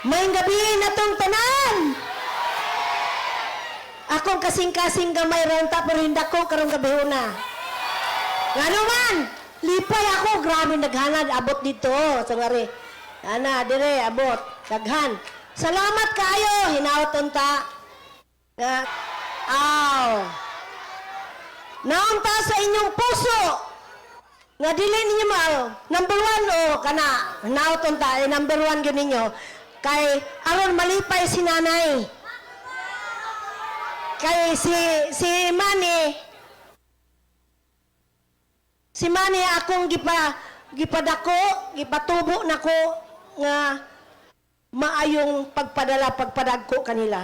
Maayong gabii natong tanan. Akong kasing-kasing gamay ra unta pero hindako karong gabihona. Ngano man, lipay ako, grabe naghanad abot dito sa ngari. Ana, dire abot, daghan. Salamat kaayo, hinaot unta. Nga aw. Naunta sa inyong puso nga dili ninyo ma number one o kana hinaot unta eh, number one gyud ninyo kay aron malipay si nanay. Kay si Manny akong gipadako, gipatubo nako nga maayong pagpadala, pagpadagko kanila.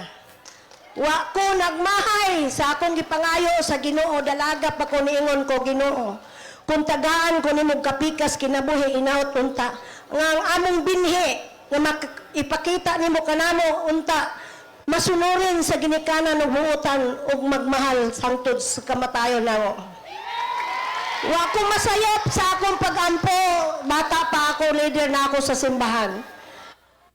Wa ko nagmahay sa akong gipangayo sa Ginoo, dalaga pa ko niingon ko, "Ginoo, kung tagaan ko nimo kapikas kinabuhi, inawt unta nga ang among binhi nga ipakita nimo kanamo unta masunurin sa ginikanan ug buotan ug magmahal sangtod sa kamatayon namo." Wa ko masayop sa akong pag-ampo, bata pa ako, leader na ako sa simbahan.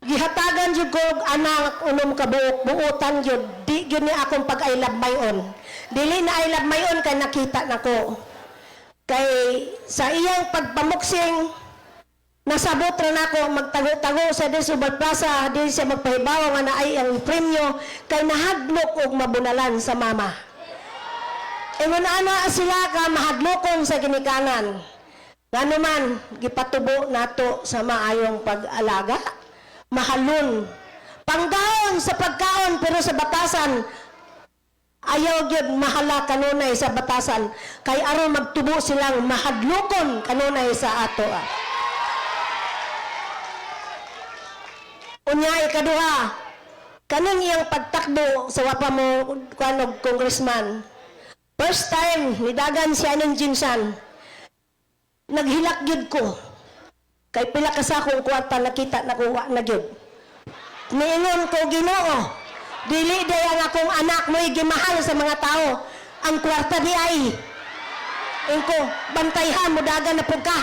Gihatagan jud ko og anak 6 ka buok, buotan jud, di jud ni akong pag I love my own. Dili na I love my own kay nakita nako. Kay sa iyang pagpamuksing, nasabot ra nako magtago-tago sa Desubal Plaza, di siya magpahibaw nga naay ang premyo kay nahadlok og mabunalan sa mama. Ingon ana sila ka mahadlokon sa ginikanan. Ngano man gipatubo nato sa maayong pag-alaga, mahalon. Panggaon sa pagkaon pero sa batasan ayaw gyud mahala kanunay sa batasan kay aron magtubo silang mahadlokon kanunay sa ato. Unya ikaduha, kaning iyang pagtakbo sa wapa mo kuan og congressman. First time nidagan siya ng GenSan. Naghilak gyud ko. Kay pila ka sakong kwarta nakita na ko wa na gyud. Niingon ko, "Ginoo, dili day ang akong anak mo'y gimahal sa mga tao. Ang kwarta di ay." Ingko, "Bantayhan mo dagan na pud ka.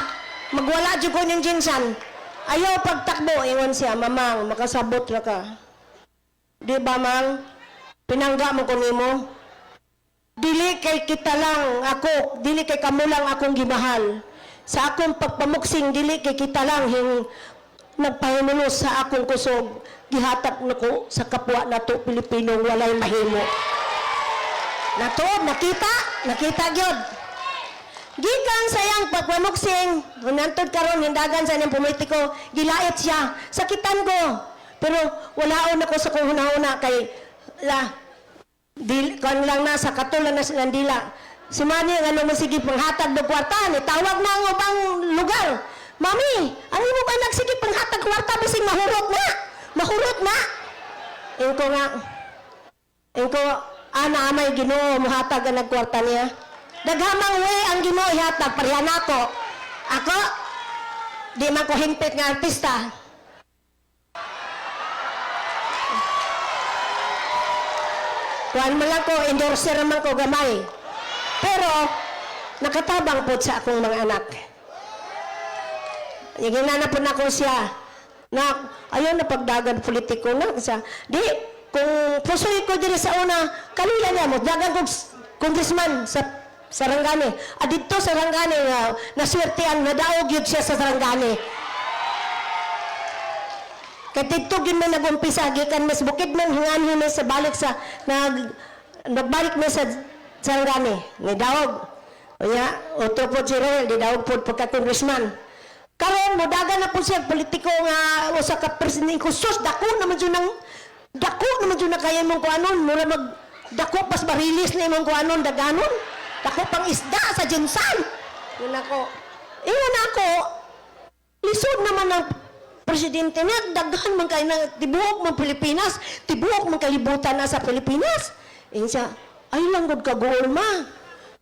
Magwala jud ko ning GenSan." Ayaw pagtakbo, ingon siya, "Mamang, makasabot ra ka. Di ba, Mang? Pinangga mo ko nimo. Dili kay kita lang ako, dili kay kamo lang akong gimahal. Sa akong pagpamuksing, dili kay kita lang hing nagpahimulos sa akong kusog, gihatag nako sa kapwa nato Pilipino walay mahimo." Natuod, nakita, nakita gyud. Gikan sa iyang pagpamuksing, nantod karon hindagan sa iyang politiko, gilait siya, sakitan ko. Pero walaon ako sa kong hunahuna kay la dil kan lang na sa katulan na silang dila. Si Manny nga naman sige panghatag og kwarta, ni tawag na ang ubang lugar. "Mami, ang imong anak sige panghatag kwarta bising mahurot na. Mahurot na." Ingko nga, ingko, ana amay Ginoo muhatag ang nagkwarta niya. Daghamang way ang Ginoo ihatag pareha nako. Ako di man ko hingpit nga artista. Kuan man lang ko, endorser man ko gamay. Pero nakatabang po sa akong mga anak. Yung na po nako siya. Na ayaw na pagdagan politiko na siya. Di kung pusoy ko diri sa una, kaluya niya mo dagan kog congressman sa Sarangani. Ah, didto sa Sarangani nga naswertean nadaog gyud siya sa Sarangani. Kay didto gyud man nag-umpisa gikan mas bukid man hinganhi man sa balik sa nagbalik man sa Sarangani ni daog. Unya otro po si Roel di daog pod pagka congressman. Karon modagan na po siya politiko nga usa ka presidente ko, sus, dako naman jud nang dako naman jud na kaya imong kuanon, mura mag dako pas barilis na imong kuanon daganon dako pang isda sa GenSan. Yun ako, ingon ako, lisod naman ang presidente niya, daghan man kay na tibuok man Pilipinas, tibuok man kalibutan na sa Pilipinas. Ingon siya, "Ay lang gud kaguol, ma.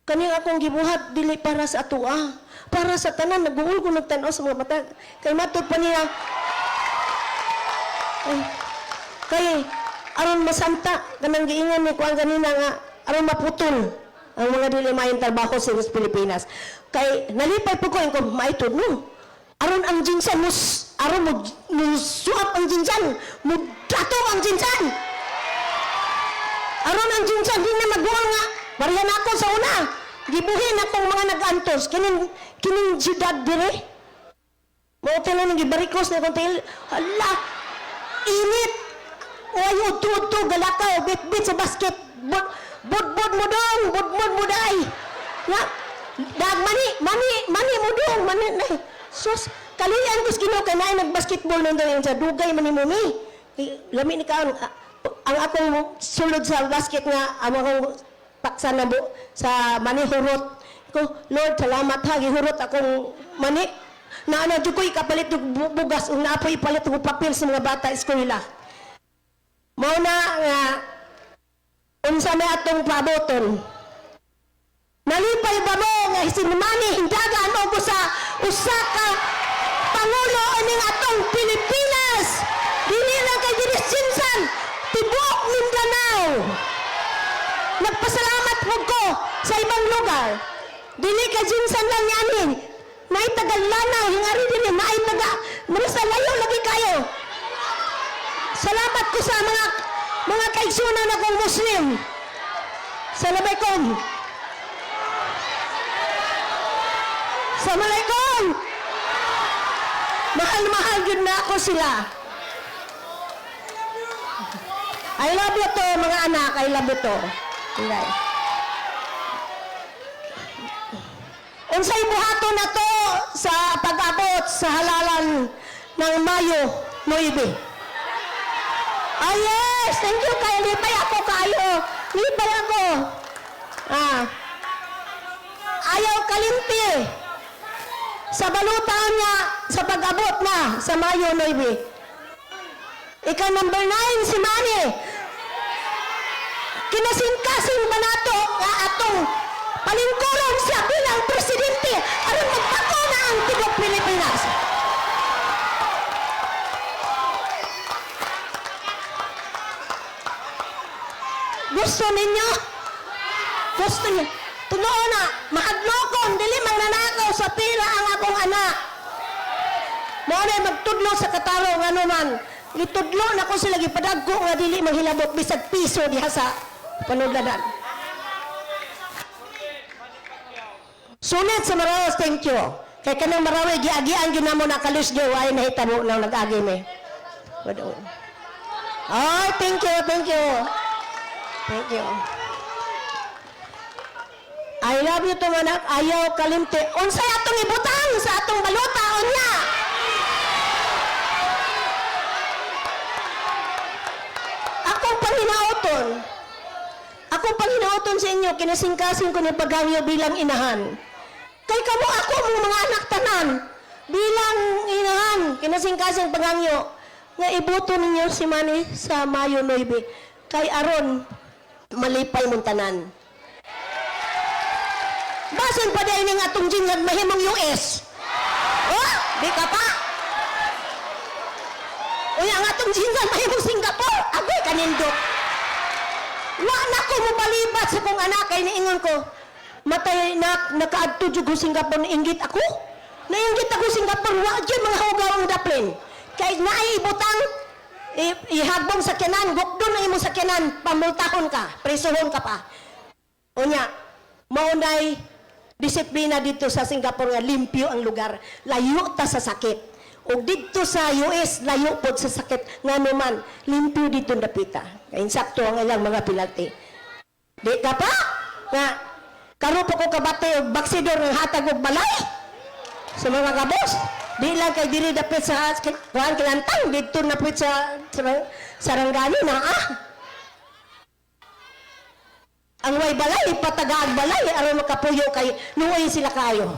Kaning akong gibuhat dili para sa atoa, para sa tanan." Naguol ko nagtan-aw sa mga mata. Kay matud pa niya, ay, kay aron masanta kanang giingon ni kuan ganina nga aron maputol ang mga dili maayong trabaho sa Pilipinas. Kay nalipay po ko, ingko maitod no. Aron ang GenSan mus Aron mo mo suap ang GenSan, mo dato ang GenSan. Aron ang GenSan di na maguol nga barihan ako sa una. Gibuhin akong mga nag-antos kining kining siyudad dire. Mao tila nang gibarikos na akong til. Hala, init. Oy, udto-udto, galakaw, bit-bit sa basket. Bud, budbud mo dong, budbud mo day. Nga, dag mani, mani, mani mo dong, mani, na. Sus, kaluyan ko sa Ginoo kay naay nag-basketball nun daw sa dugay mani mo mi. Lami ni kaon, ang akong sulod sa basket nga, ang akong paksa na bu, sa mani hurot. Ko, "Lord, salamat ha, gihurot akong mani." Na jud ko ikapalit og bugas ug naapoy ipalit og papel sa mga bata eskwela. Mao na nga unsa may atong paboton. Nalipay ba mo nga si Manny hindagan og usa usa ka pangulo aning atong Pilipinas? Dili lang kay diri GenSan, tibuok Mindanao. Nagpasalamat po ko sa ibang lugar. Dili ka GenSan lang yanin. Naay taga Lanao, hingari dili, naay taga, mga sa layo lagi kayo. Salamat ko sa mga kaigsunan akong Muslim. Assalamualaikum. Assalamualaikum. Mahal-mahal yun na ako sila. I love you to, mga anak. I love you to. Okay. Unsay buhaton na to sa pag-abot sa halalan ng Mayo 9? Ah, yes! Thank you kayo. Lipay ako kayo. Lipay ako. Ah. Ayaw kalimti. Sa balutan niya, sa pag-abot na sa Mayo 9. Ika number 9, si Manny. Kinasingkasing ba nato nga atong palingkuron siya bilang presidente aron magpako na ang tibuok Pilipinas? Gusto ninyo? Gusto niyo? Tunoon na, mahadlokon, dili mangnanakaw sa pera ang akong anak. Mao na magtudlo sa katarong ano man. Gitudlo na ko sila, gipadagko nga dili manghilabot bisag piso diha sa panudlanan. Sulit sa Marawi, thank you. Kay kanang Marawi, giagian gyud namo na kalusyo, ay nahitabo nang nag-agi mi. Ay, thank you, thank you. Thank you. I love you to, anak. Ayaw kalimti. Unsay atong ibutang sa atong balota unya? Akong panghinaoton. Akong panghinaoton sa inyo, kinasingkasing ko ni paghangyo bilang inahan. Kay kamo ako mong mga anak tanan, bilang inahan, kinasingkasing paghangyo, nga iboto ninyo si Manny sa Mayo 9. Kay aron, malipay mong tanan. Basin pa din nga atong GenSan mahimong US. Oh, di ka pa. Unya ang atong GenSan mahimong Singapore. Agoy kanindot. Wa na ko mobalibat sa kong anak kay niingon ko. Matay na nakaadto jud ko Singapore, nainggit ako. Nainggit ako Singapore, wa jud mga hugaw ang daplin. Kay naay ibutang ihagbong sakyanan, gukdon ang imong sakyanan, pamultahon ka, presohon ka pa. Unya, maunay disiplina dito sa Singapore nga limpyo ang lugar, layo ta sa sakit. Ug didto sa US, layo pod sa sakit ngano man limpyo dito dapita. Kay insakto ang ilang mga penalty. Di ka pa nga karon pa ko kabate og baksidor ng hatag og balay sa mga kabos. Di lang kay diri dapit sa kuan Kilantang didto napit sa Sarangani na ah. Ang way balay, patagaag balay, aron makapuyo kay luoy sila kayo.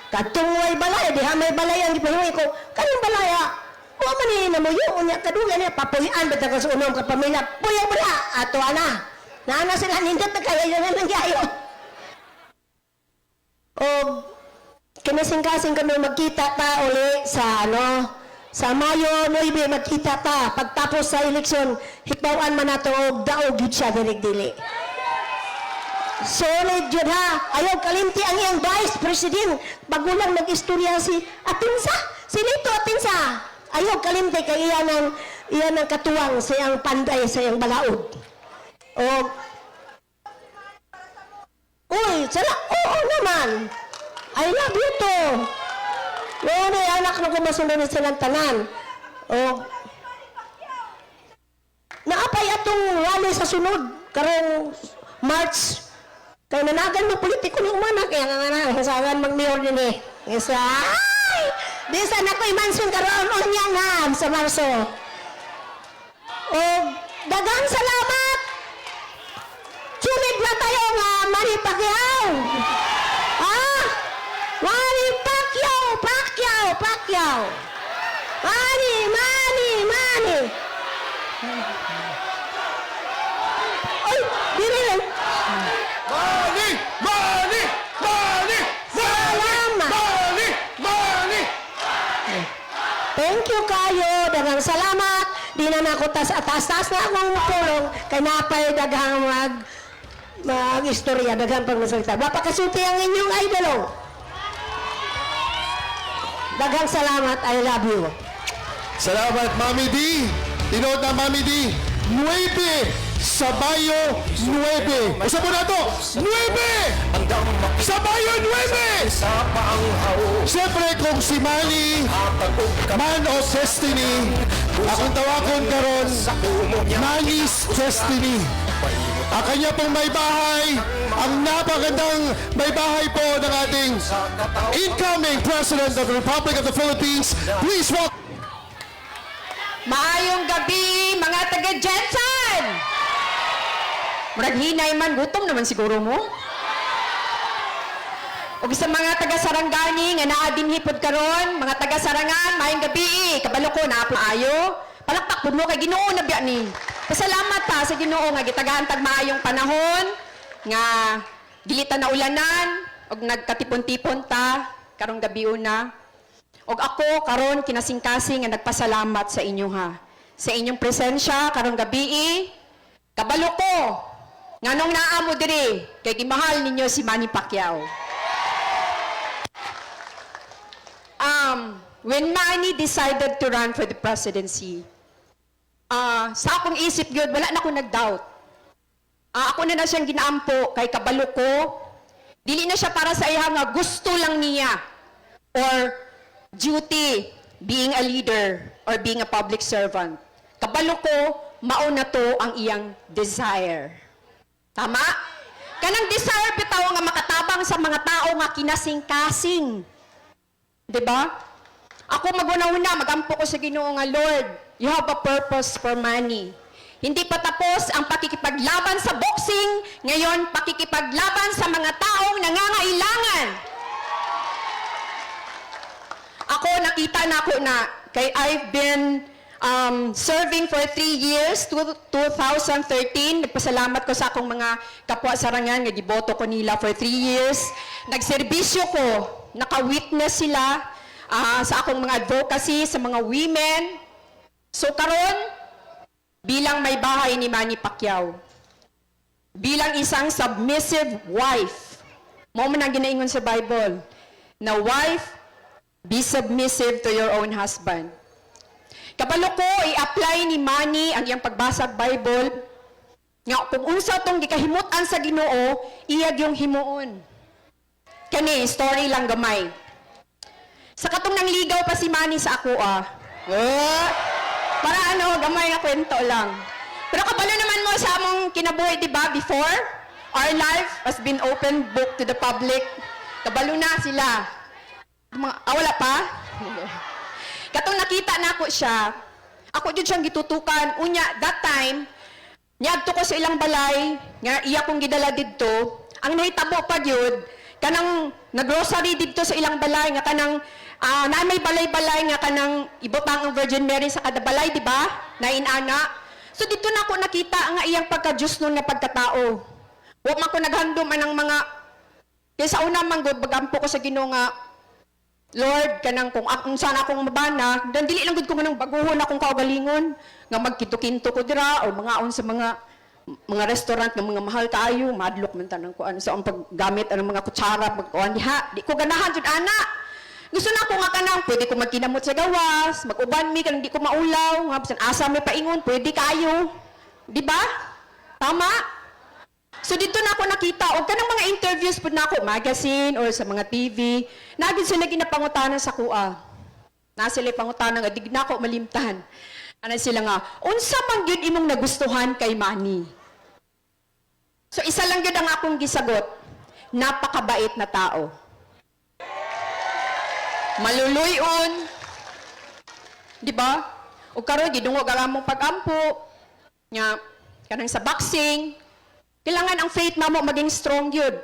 Katong way balay, diha may balay ang gipahuwi ko, kanang balay ha, wa man ni namuyo, unya kadugan niya, papuyan ba ta sa unong kapamilya, puyo mo na, ato ana. Naana sila, nindot na kayo, yun lang kayo. O, kinasing-kasing kami magkita ta uli sa ano, sa Mayo 9 magkita ta. Pagtapos sa eleksyon, hipawan man nato og daog gyud siya dili dili. Solid yun ha. Ayaw kalimti ang iyang vice president. Bago lang nag-istorya si Atinsa. Si Lito Atinsa. Ayaw kalimti kay iya ng katuwang sa iyang panday, sa iyang balaod. O, uy, sala, oo naman. I love you too. Noon ay anak na kumasunod silang tanan. O, naapay atong rally sa sunod karong March kay nanagan mo politiko ni umana kaya nga nga sagan mag mayor din eh. Isa ay bisan ako imansun karon unya na sa Marso. O daghang salamat. Sumid na tayo nga Manny Pacquiao. Ah! Manny Pacquiao, Pacquiao, Pacquiao. Manny, Manny, Manny. Ay, dili lang. Manny! Manny! Manny! Salamat. Manny! Manny! Thank you kayo. Daghang salamat. Di na nako tas atas-tas na akong pulong kay napay daghang mag istorya, daghang pang masalita. Mapakasulti ang inyong idolo. Daghang salamat. I love you. Salamat, Mami D. Tinood na, Mami D. Nuebe sa Bayo 9. Usa po na to. Nuebe! Sa Bayo 9! Siyempre, kung si Manny, Man of Destiny, akong tawagon karon, Manny's Destiny. Ang kanya pong may bahay, ang napagandang may bahay po ng ating incoming President of the Republic of the Philippines. Please welcome Maayong gabi, mga taga GenSan! Murag hinay man, gutom naman siguro mo. Ug sa mga taga Sarangani nga naa dinhi pod karon, mga taga Sarangan, maayong gabi. Kabalo ko naa maayo. Palakpak pud mo kay Ginoo na biya ni. Pasalamat ta sa Ginoo nga gitagaan tag maayong panahon nga dili ta naulanan ug nagkatipon-tipon ta karong gabi una. Og ako karon kinasingkasing nga nagpasalamat sa inyo ha. Sa inyong presensya karong gabi, kabalo ko nganong naa mo diri kay gimahal ninyo si Manny Pacquiao. When Manny decided to run for the presidency, sa akong isip yun, wala na ko nag-doubt. Ako na na siyang ginaampo kay kabalo ko. Dili na siya para sa iya nga gusto lang niya or duty being a leader or being a public servant. Kabalo ko, mao na to ang iyang desire. Tama? Kanang desire bitaw nga makatabang sa mga tao nga kinasing-kasing. 'Di ba? Ako maguna-una, magampo ko sa Ginoo nga, "Lord, you have a purpose for Manny." Hindi pa tapos ang pakikipaglaban sa boxing, ngayon pakikipaglaban sa mga taong nangangailangan. Ako, nakita na ako na, kay I've been serving for 3 years, 2013. Nagpasalamat ko sa akong mga kapwa Sarangan, nga giboto ko nila for 3 years. Nagserbisyo ko, naka-witness sila sa akong mga advocacy, sa mga women. So karon, bilang may bahay ni Manny Pacquiao, bilang isang submissive wife, mao man ang ginaingon sa Bible, na wife, be submissive to your own husband. Kabalo ko, i-apply ni Manny ang iyang pagbasa Bible, nga kung unsa tong gikahimut-an sa Ginoo, iya yung himuon. Kani, story lang gamay. Sa katong nangligaw pa si Manny sa ako ah. Eh, para ano, gamay nga kwento lang. Pero kabalo naman mo sa among kinabuhi, di ba, before, our life has been open book to the public. Kabalo na sila. Mga, wala pa? Katong nakita na ako siya, ako jud siyang gitutukan. Unya, that time, niadto ko sa ilang balay, nga iya kong gidala didto. Ang nahitabo pa gyud, kanang nagrocery didto sa ilang balay nga kanang na may balay-balay nga kanang ibutang ang Virgin Mary sa kada balay, di ba? Na inana. So dito na ako nakita nga iyang pagka-Diyos nun nga pagkatao. Wa man ko naghandom anang mga kay sa una man gud bagampo ko sa Ginoo nga, "Lord, kanang kung akong sana akong mabana, dan dili lang gud ko nang baguhon akong kaugalingon nga magkinto-kinto ko dira o mangaon sa mga Mga restaurant nga mga mahal kaayo, madlok man tanang kuan sa ang paggamit ang mga kutsara, pagkuan diha. Di ko ganahan jud ana. Gusto na ko nga kanang pwede ko magkinamot sa gawas, mag-uban mi kanang di ko maulaw, nga bisan asa may paingon, pwede kaayo. Di ba? Tama? So dito na ako nakita og kanang mga interviews pud nako, magazine or sa mga TV, naa gyud sila ginapangutana sa kuha. Na sila pangutana nga di na ako malimtan. Ana sila nga, "Unsa man gyud imong nagustuhan kay Manny?" So isa lang gyud ang akong gisagot. Napakabait na tao. Maluluyon. Di ba? O karon gidungog ang among pag-ampo nya kanang sa boxing. Kailangan ang faith namo maging strong gyud.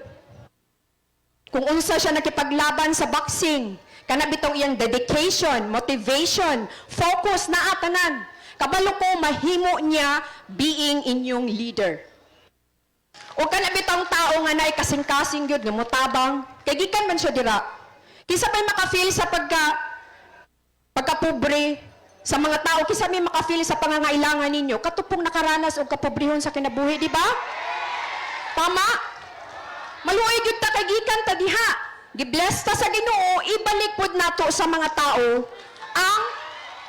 Kung unsa siya nakipaglaban sa boxing, kana bitong iyang dedication, motivation, focus na tanan. Kabalo ko mahimo niya being inyong leader. O kana bitong tao nga naay kasing-kasing gyud nga motabang, kay gikan man siya dira. Kinsa may maka-feel sa pagkapobre sa mga tao, kinsa may maka-feel sa pangangailangan ninyo, katupong nakaranas og kapobrehon sa kinabuhi, di ba? Tama? Maluoy gyud ta kay gikan ta diha. Gibless ta sa Ginoo, ibalik pud nato sa mga tao ang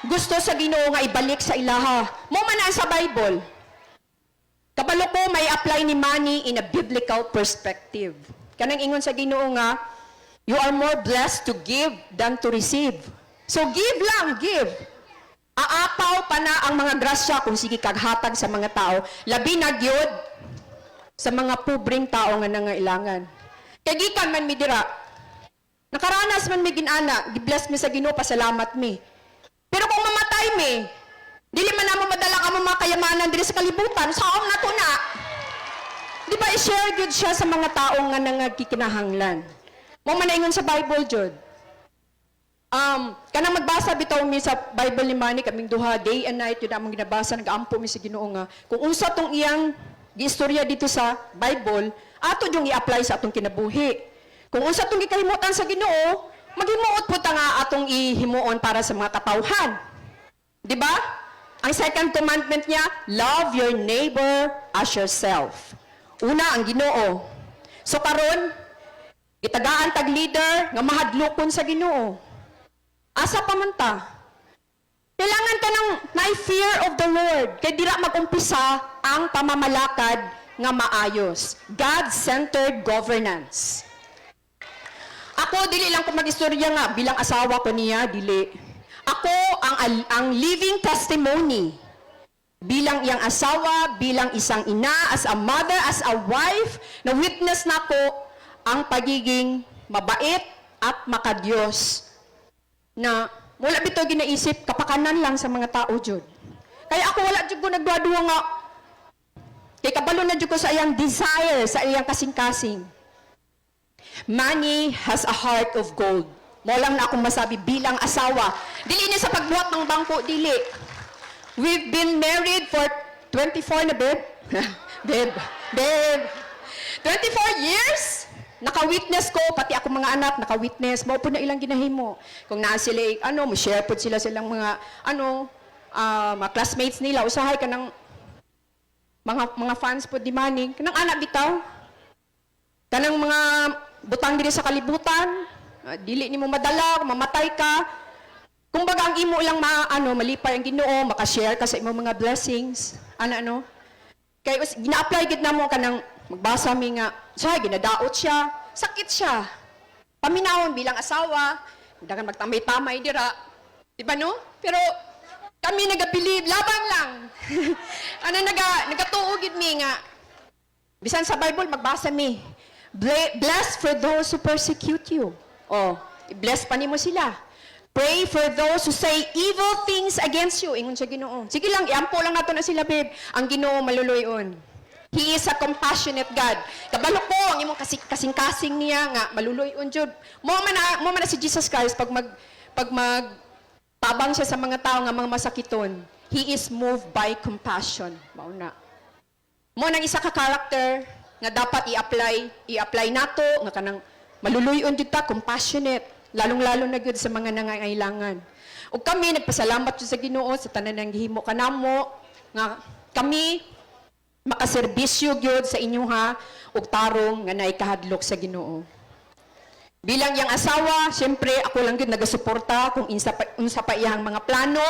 gusto sa Ginoo nga ibalik sa ilaha. Mo man na sa Bible. Kabalo ko may apply ni Manny in a biblical perspective. Kanang ingon sa Ginoo nga, you are more blessed to give than to receive. So give lang, give. Aapaw pa na ang mga grasya kung sige kag hatag sa mga tao. Labi na gyud sa mga pobreng tao nga nangailangan. Kay gikan man mi dira. Nakaranas man mi ginana, gibless mi sa Ginoo, pasalamat mi. Pero kung mamatay mi, dili man namo madala kamo mga kayamanan diri sa kalibutan, saom na to na. Di ba i-share gyud siya sa mga tao nga nangagkikinahanglan? Mo man na ingon sa Bible jud. Kanang magbasa bitaw mi sa Bible ni Manny, kaming duha, day and night yun among ginabasa, nagaampo mi sa Ginoo nga kung unsa tong iyang giistorya dito sa Bible, ato yung i-apply sa atong kinabuhi. Kung unsa tong gikahimutan sa Ginoo, maghimuot po ta nga atong ihimuon para sa mga katawhan. Di ba? Ang second commandment niya, love your neighbor as yourself. Una, ang Ginoo. So karon, gitagaan tag leader nga mahadlokon sa Ginoo. Asa pa man ta? Kailangan ka ng may fear of the Lord. Kay dira mag-umpisa ang pamamalakad nga maayos. God-centered governance. Ako, dili lang ko mag-istorya nga bilang asawa ko niya, dili. Ako ang living testimony bilang iyang asawa, bilang isang ina, as a mother, as a wife, na witness nako ang pagiging mabait at makadiyos na wala bitaw ginaisip, kapakanan lang sa mga tao jud. Kaya ako wala jud ko nagduwa nga kay kabalo na jud ko sa iyang desire, sa iyang kasing-kasing. Manny has a heart of gold. Mo lang na akong masabi bilang asawa. Dili niya sa pagbuhat ng bangko, dili. We've been married for 24 na, babe. Babe. Babe. 24 years? Naka-witness ko, pati ako mga anak, naka-witness. Mao po na ilang ginahimo. Kung naa sila, ano, mo-share po sila silang mga, ano, mga classmates nila. Usahay ka ng mga fans po di Manny. Kanang anak bitaw. Kanang mga butang diri sa kalibutan, dili nimo madala, kung mamatay ka. Kumbaga ang imo lang ma ano, malipay ang Ginoo, maka-share ka sa imong mga blessings. Ano ano? Kay gina-apply gid namo kanang magbasa mi nga, siya ginadaot siya, sakit siya. Paminawon bilang asawa, dagan magtamay-tamay dira. Di ba no? Pero kami naga-believe, laban lang. Ano naga nagatuo gid mi nga bisan sa Bible magbasa mi. Blessed for those who persecute you. Oh, bless pa nimo sila. Pray for those who say evil things against you. Ingon sa Ginoo. Sige lang, iampo lang nato na sila, babe. Ang Ginoo maluluyon. He is a compassionate God. Kabalo ko ang imong kasing-kasing niya nga maluluyon jud. Mo man na si Jesus Christ pag mag tabang siya sa mga tao nga mga masakiton. He is moved by compassion. Mao na. Mo nang isa ka character nga dapat i-apply nato nga kanang maluluyon jud ta, compassionate, lalong-lalo na gyud sa mga nangangailangan. Ug kami nagpasalamat jud sa Ginoo sa tanan ng gihimo kanamo nga kami Makaserbisyo gyud sa inyoha ug tarong nga naay kahadlok sa Ginoo. Bilang iyang asawa, siyempre ako lang gyud nagasuporta kung unsa pa iyang mga plano,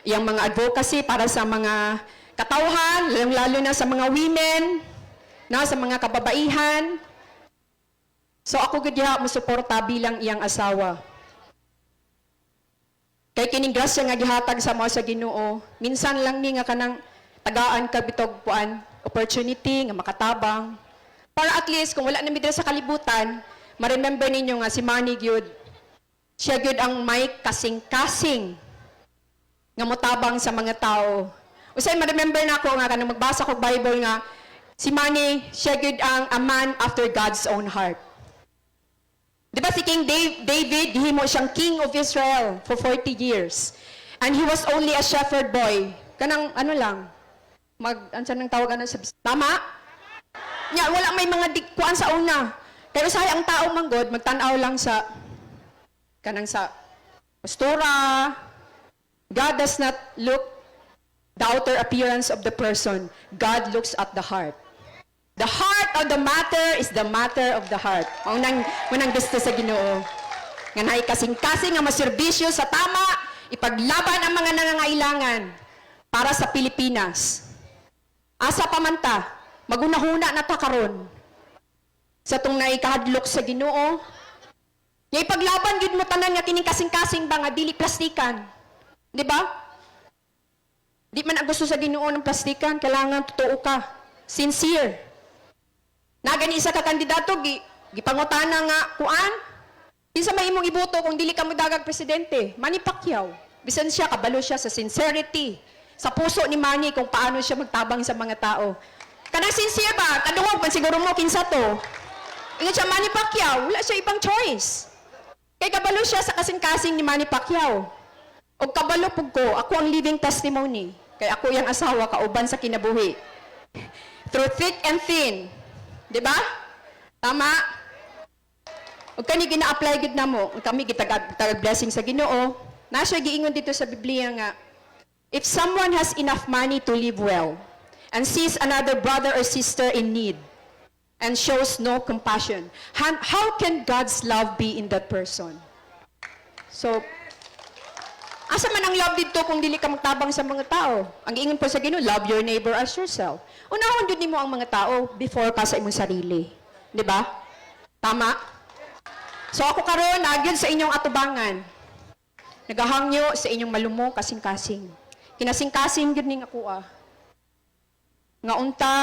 iyang mga advocacy para sa mga katawhan, lalo na sa mga women, na sa mga kababaihan. So ako gyud diha mosuporta bilang iyang asawa. Kay kining grasya nga gihatag sa mga sa Ginoo, minsan lang ni nga kanang tagaan ka bitog puan opportunity nga makatabang. Para at least kung wala na mi diri sa kalibutan, ma-remember ninyo nga si Manny gyud, siya gyud ang may kasing-kasing nga motabang sa mga tao. Usay ma-remember na ako nga kanang magbasa ko Bible nga si Manny, siya gyud ang a man after God's own heart. Di ba si King David, gihimo siyang king of Israel for 40 years? And he was only a shepherd boy. Kanang ano lang, ano nang tawag ano sa, tama? Nya, wala may mga dikuan sa una. Pero usahay ang tao manggod, magtanaw lang sa, kanang sa postura. God does not look the outer appearance of the person. God looks at the heart. The heart of the matter is the matter of the heart. Unang gusto sa Ginoo. Nga naay kasing-kasing nga maserbisyo sa tama, ipaglaban ang mga nangangailangan para sa Pilipinas. Asa pa man ta, magunahuna na ta karon. Sa tong naikahadlok sa Ginoo, nga ipaglaban gyud mo tanan nga kining kasing-kasing ba nga dili plastikan. Di ba? Di man ang gusto sa Ginoo ng plastikan, kailangan totoo ka. Sincere. Nagani isa ka kandidato gipangutana nga kuan, kinsa may imong iboto kung dili ka modagag presidente? Manny Pacquiao. Bisan siya kabalo siya sa sincerity. Sa puso ni Manny kung paano siya magtabang sa mga tao. Kanang sincere ba? Kadungog man siguro mo kinsa to. Ingon siya Manny Pacquiao, wala siya ibang choice. Kay kabalo siya sa kasing-kasing ni Manny Pacquiao. Og kabalo pug ko, ako ang living testimony. Kay ako iyang asawa kauban sa kinabuhi. Through thick and thin. Di ba? Tama? Ug kani gina-apply gid namo, ug kami gitagag tagag blessing sa Ginoo. Na siya giingon dito sa Biblia nga if someone has enough money to live well and sees another brother or sister in need and shows no compassion, how can God's love be in that person? So, asa man ang love dito kung dili ka magtabang sa mga tao? Ang giingon po sa Ginoo, love your neighbor as yourself. Unahon jud nimo ang mga tao before pa sa imong sarili. Di ba? Tama? So ako karon nagyud sa inyong atubangan. Nagahangyo sa inyong malumo kasing-kasing. Kinasing-kasing gyud ning ako ah. Nga unta,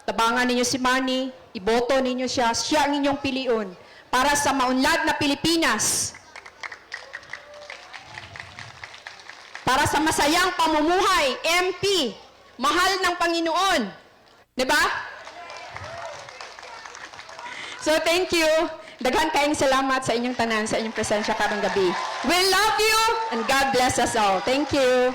tabangan ninyo si Manny, iboto ninyo siya, siya ang inyong pilion para sa maunlad na Pilipinas. Para sa masayang pamumuhay, MP, mahal ng Panginoon. Di ba? So thank you. Daghan kayong salamat sa inyong tanan, sa inyong presensya karong gabi. We love you and God bless us all. Thank you.